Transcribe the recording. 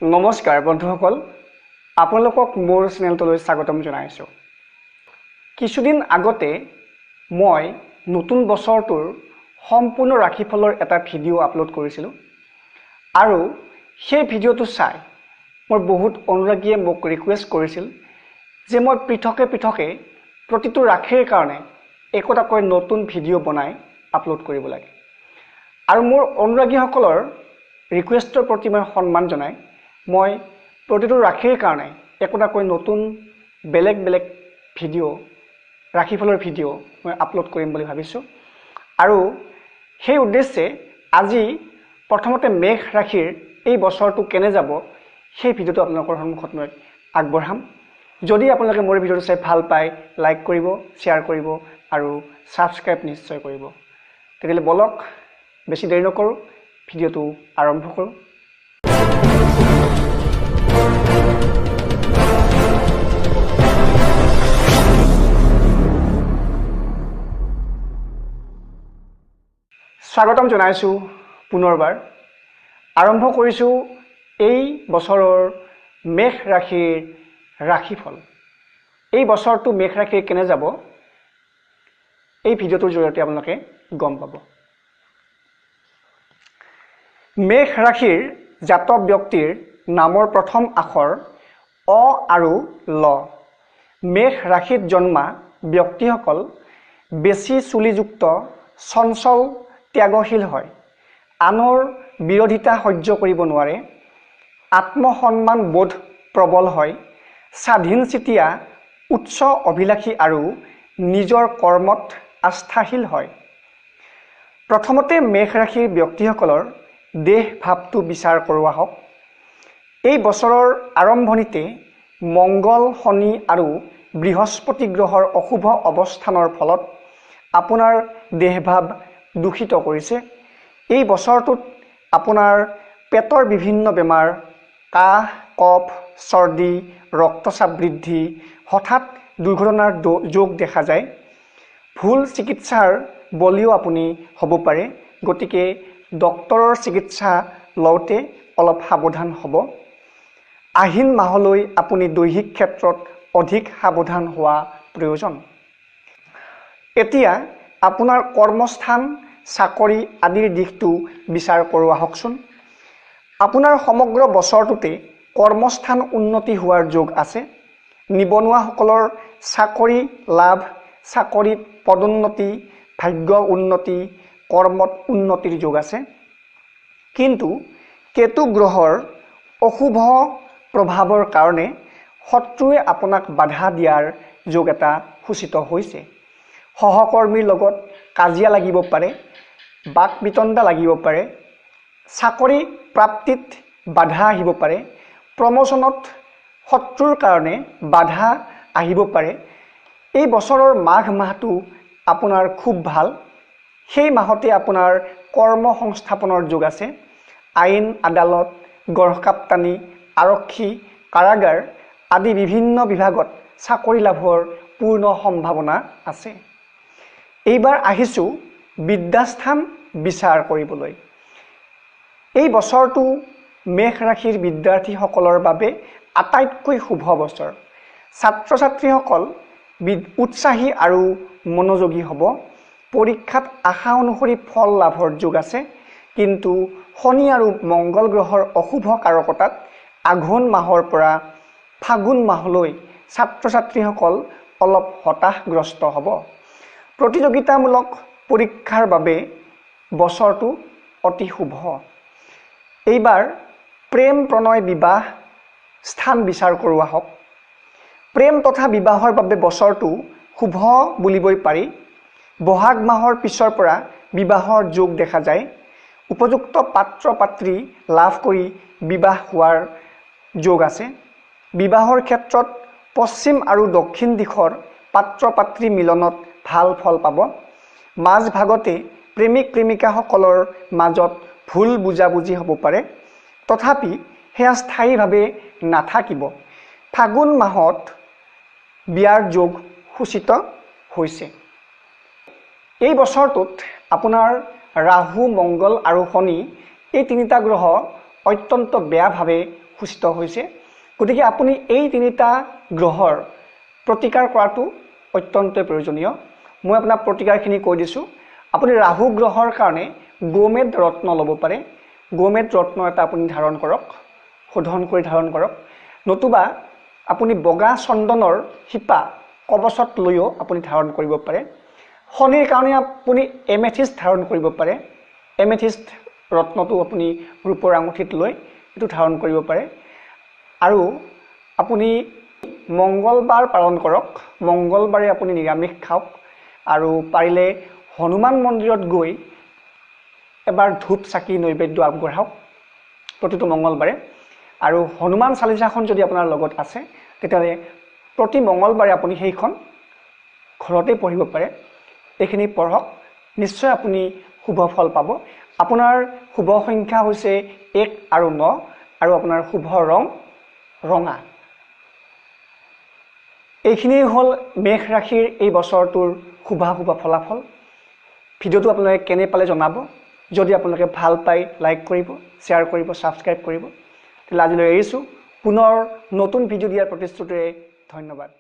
নমস্কাৰ বন্ধুসকল, আপোনালোকক মোৰ চেনেলটোলৈ স্বাগতম জনাইছোঁ। কিছুদিন আগতে মই নতুন বছৰটোৰ সম্পূৰ্ণ ৰাশিফলৰ এটা ভিডিঅ' আপলোড কৰিছিলোঁ আৰু সেই ভিডিঅ'টো চাই মোৰ বহুত অনুৰাগীয়ে মোক ৰিকুৱেষ্ট কৰিছিল যে মই পৃথকে পৃথকে প্ৰতিটো ৰাশিৰ কাৰণে একোটাকৈ নতুন ভিডিঅ' বনাই আপলোড কৰিব লাগে। আৰু মোৰ অনুৰাগীসকলৰ ৰিকুৱেষ্টৰ প্ৰতি মই সন্মান জনাই মই প্ৰতিটো ৰাশিৰ কাৰণে একোটাকৈ নতুন বেলেগ বেলেগ ভিডিঅ', ৰাশিফলৰ ভিডিঅ' মই আপলোড কৰিম বুলি ভাবিছোঁ। আৰু সেই উদ্দেশ্যে আজি প্ৰথমতে মেঘ ৰাশিৰ এই বছৰটো কেনে যাব সেই ভিডিঅ'টো আপোনালোকৰ সন্মুখত মই আগবঢ়াম। যদি আপোনালোকে মোৰ ভিডিঅ'টো চাই ভাল পায়, লাইক কৰিব, শ্বেয়াৰ কৰিব আৰু ছাবস্ক্ৰাইব নিশ্চয় কৰিব। তেতিয়াহ'লে বলক, বেছি দেৰি নকৰোঁ, ভিডিঅ'টো আৰম্ভ কৰোঁ। স্বাগতম জনাইছোঁ পুনৰবাৰ। আৰম্ভ কৰিছোঁ এই বছৰৰ মেঘ ৰাশিৰ ৰাশিফল। এই বছৰটো মেঘ ৰাশিৰ কেনে যাব এই ভিডিঅ'টোৰ জৰিয়তে আপোনালোকে গম পাব। মেঘ ৰাশিৰ জাতক ব্যক্তিৰ নামৰ প্ৰথম আখৰ অ আৰু ল। মেঘ ৰাশিত জন্মা ব্যক্তিসকল বেছি চুলিযুক্ত, চঞ্চল, ত্যাগশীল হয়, আনৰ বিৰোধিতা সহ্য কৰিব নোৱাৰে, আত্মসন্মান বোধ প্ৰবল হয়, স্বাধীনচিতীয়া, উচ্চ অভিলাষী আৰু নিজৰ কৰ্মত আস্থাশীল হয়। প্ৰথমতে মেঘ ৰাশিৰ ব্যক্তিসকলৰ দেহ ভাৱটো বিচাৰ কৰোৱা হওক। এই বছৰৰ আৰম্ভণিতে মংগল, শনি আৰু বৃহস্পতি গ্ৰহৰ অশুভ অৱস্থানৰ ফলত আপোনাৰ দেহভাৱ দূষিত কৰিছে। এই বছৰটোত আপোনাৰ পেটৰ বিভিন্ন বেমাৰ, কাহ, কফ, চৰ্দি, ৰক্তচাপ বৃদ্ধি, হঠাৎ দুৰ্ঘটনাৰ যোগ দেখা যায়। ভুল চিকিৎসাৰ বলিও আপুনি হ'ব পাৰে, গতিকে ডক্তৰৰ চিকিৎসা লওঁতে অলপ সাৱধান হ'ব। আহিন মাহলৈ আপুনি দৈহিক ক্ষেত্ৰত অধিক সাৱধান হোৱা প্ৰয়োজন। এতিয়া আপোনাৰ কৰ্মস্থান, চাকৰি আদিৰ দিশটো বিচাৰ কৰোঁ আহকচোন। আপোনাৰ সমগ্ৰ বছৰটোতে কৰ্মস্থান উন্নতি হোৱাৰ যোগ আছে। নিবনুৱাসকলৰ চাকৰি লাভ, চাকৰিত পদোন্নতি, ভাগ্য উন্নতি, কৰ্মত উন্নতিৰ যোগ আছে। কিন্তু কেতু গ্ৰহৰ অশুভ প্ৰভাৱৰ কাৰণে শত্ৰুৱে আপোনাক বাধা দিয়াৰ যোগ এটা সূচিত হৈছে। সহকৰ্মীৰ লগত কাজিয়া লাগিব পাৰে, বাক বিতণ্ডা লাগিব পাৰে, চাকৰি প্ৰাপ্তিত বাধা আহিব পাৰে, প্ৰমোচনত শত্ৰুৰ কাৰণে বাধা আহিব পাৰে। এই বছৰৰ মাঘ মাহটো আপোনাৰ খুব ভাল। সেই মাহতে আপোনাৰ কৰ্ম সংস্থাপনৰ যোগ আছে। আইন, আদালত, গড়কাপ্তানি, আৰক্ষী, কাৰাগাৰ আদি বিভিন্ন বিভাগত চাকৰি লাভৰ পূৰ্ণ সম্ভাৱনা আছে। এইবাৰ আহিছোঁ বিদ্যাস্থান বিচাৰ কৰিবলৈ। এই বছৰটো মেঘ ৰাশিৰ বিদ্যাৰ্থীসকলৰ বাবে আটাইতকৈ শুভ বছৰ। ছাত্ৰ ছাত্ৰীসকল উৎসাহী আৰু মনোযোগী হ'ব। পৰীক্ষাত আশা অনুসৰি ফল লাভৰ যোগ আছে। কিন্তু শনি আৰু মংগল গ্ৰহৰ অশুভ কাৰকতাত আঘোণ মাহৰ পৰা ফাগুন মাহলৈ ছাত্ৰ ছাত্ৰীসকল অলপ হতাশগ্ৰস্ত হ'ব। প্ৰতিযোগিতামূলক পৰীক্ষাৰ বাবে বছৰটো অতি শুভ। এইবাৰ প্ৰেম, প্ৰণয়, বিবাহ স্থান বিচাৰ কৰোৱা হওক। প্ৰেম তথা বিবাহৰ বাবে বছৰটো শুভ বুলিবই পাৰি। বহাগ মাহৰ পিছৰ পৰা বিবাহৰ যোগ দেখা যায়। উপযুক্ত পাত্ৰ পাত্ৰী লাভ কৰি বিবাহ হোৱাৰ যোগ আছে। বিবাহৰ ক্ষেত্ৰত পশ্চিম আৰু দক্ষিণ দিশৰ পাত্ৰ পাত্ৰী মিলনত ভাল ফল পাব। মাজভাগতে প্ৰেমিক প্ৰেমিকাসকলৰ মাজত ভুল বুজাবুজি হ'ব পাৰে, তথাপি সেয়া স্থায়ীভাৱে নাথাকিব। ফাগুন মাহত বিয়াৰ যোগ সূচিত হৈছে। এই বছৰটোত আপোনাৰ ৰাহু, মংগল আৰু শনি এই তিনিটা গ্ৰহ অত্যন্ত বেয়াভাৱে সূচিত হৈছে। গতিকে আপুনি এই তিনিটা গ্ৰহৰ প্ৰতিকাৰ কৰাটো অত্যন্ত প্ৰয়োজনীয়। মই আপোনাক প্ৰতিকাৰখিনি কৈ দিছোঁ। আপুনি ৰাহু গ্ৰহৰ কাৰণে গোমেদ ৰত্ন ল'ব পাৰে। গোমেদ ৰত্ন এটা আপুনি ধাৰণ কৰক, শোধন কৰি ধাৰণ কৰক। নতুবা আপুনি বগা চন্দনৰ শিপা কৱচত লৈও আপুনি ধাৰণ কৰিব পাৰে। শনিৰ কাৰণে আপুনি এমেথিষ্ট ধাৰণ কৰিব পাৰে। এমেথিষ্ট ৰত্নটো আপুনি ৰূপৰ আঙুঠিত লৈ এইটো ধাৰণ কৰিব পাৰে। আৰু আপুনি মংগলবাৰ পালন কৰক। মংগলবাৰে আপুনি নিৰামিষ খাওক আৰু পাৰিলে হনুমান মন্দিৰত গৈ এবাৰ ধূপ চাকি নৈবেদ্য আগবঢ়াওক প্ৰতিটো মংগলবাৰে। আৰু হনুমান চালিচাখন যদি আপোনাৰ লগত আছে, তেতিয়াহ'লে প্ৰতি মংগলবাৰে আপুনি সেইখন ঘৰতে পঢ়িব পাৰে। এইখিনি পঢ়ক, নিশ্চয় আপুনি শুভ ফল পাব। আপোনাৰ শুভ সংখ্যা হৈছে 1 আৰু 9 আৰু আপোনাৰ শুভ ৰং ৰঙা। এইখিনিয়ে হ'ল মেষ ৰাশিৰ এই বছৰটোৰ শুভাশুভ ফলাফল। ভিডিঅ'টো আপোনালোকে কেনে পালে জনাব। যদি আপোনালোকে ভাল পায় লাইক কৰিব, শ্বেয়াৰ কৰিব, ছাবস্ক্ৰাইব কৰিব। তেতিয়াহ'লে আজিলৈ এৰিছোঁ। পুনৰ নতুন ভিডিঅ' দিয়াৰ প্ৰতিশ্ৰুতিৰে ধন্যবাদ।